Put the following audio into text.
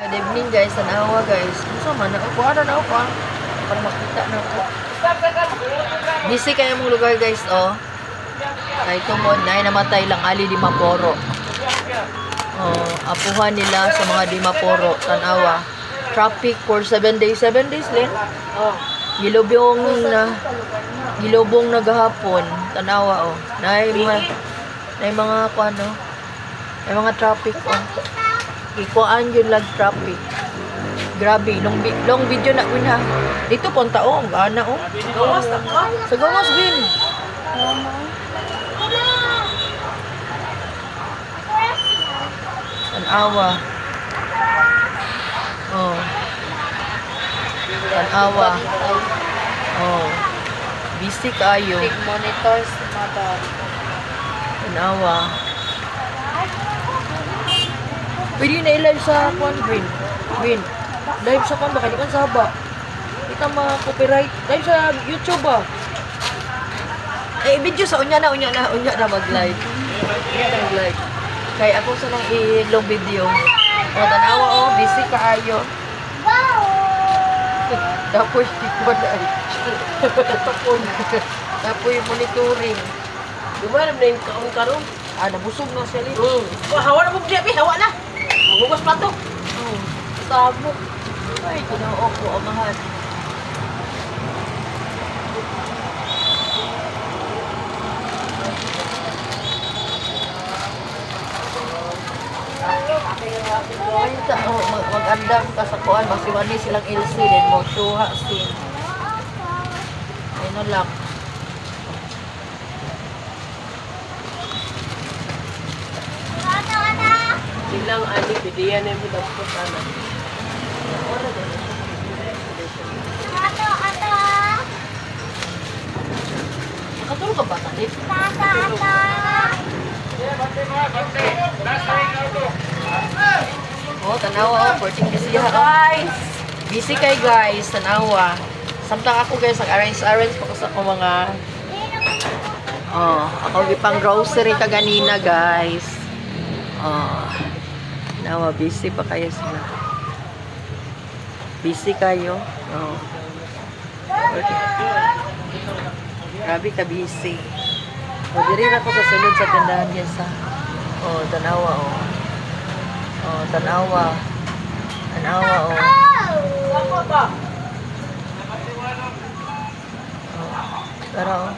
Good evening, guys, tanawa, guys. Unsa man ako kuha na ako para makita na ako. Busy kayo mong lugar, guys, oh. Kay tungod na namatay lang ali Dimaporo. Oh, apuhan nila sa mga Dimaporo, tanawa. Traffic for 7 days, 7 days Len. Oh. Gilubong na gilubong na gahapon, tanawa oh. Naay mga kuan oh. Naay mga traffic oh. Ikuan yun lag traffic. Grabe, long video na Gwyn ha. Dito po ang tao, ang gana oh. Gawas na ka. Sa gawas, Gwyn. Tanawa. Oh. Tanawa. Oh. Busy kayo. Big monitors, mother. Tanawa. Pwede na i-live sa kwan, Gwyn. Gwyn. Live sa kwan, baka di kan saba. Kita mga copyright. Live sa YouTube ba? Eh, video sa unya na, unya na, unya na mag-live. Unya na mag-live. Kay ako sa nang i-long video. O, tanawa oh, busy kaayo. Dapoy, ko na ay. Dapoy monitoring. Dumarap na yung kaon karon. Ah, nabusog na siya, Lin. Oh, hawa na mo diya, bi, hawa na. Magugas pa to. Oh. Sabok. Ay, ginoo ko, amahan. Ay, oh, mag-andam ka sa kuan, masiwani silang LC, then mo suha sin. Ay na lang. Silang ani bidiyan na yung dampot ana. Nakatulog ka ba, Talit? Oh, tanawa oh, 14 busy ha. Guys, Busy kay guys, tanawa. Samtang ako guys, nag-arrange arrange pa ko sa akong mga. Oh, ako gipang grocery kaganina, guys. Oh. Nawa busy pa kayo sila. Busy kayo. Oh. Okay. Grabe ka busy. O, diri ra ko sa sulod sa tindahan guys ha. Oh, tanawa oh. Oh, tanawa. Tanawa oh. Sako ba? Oh. Tara oh.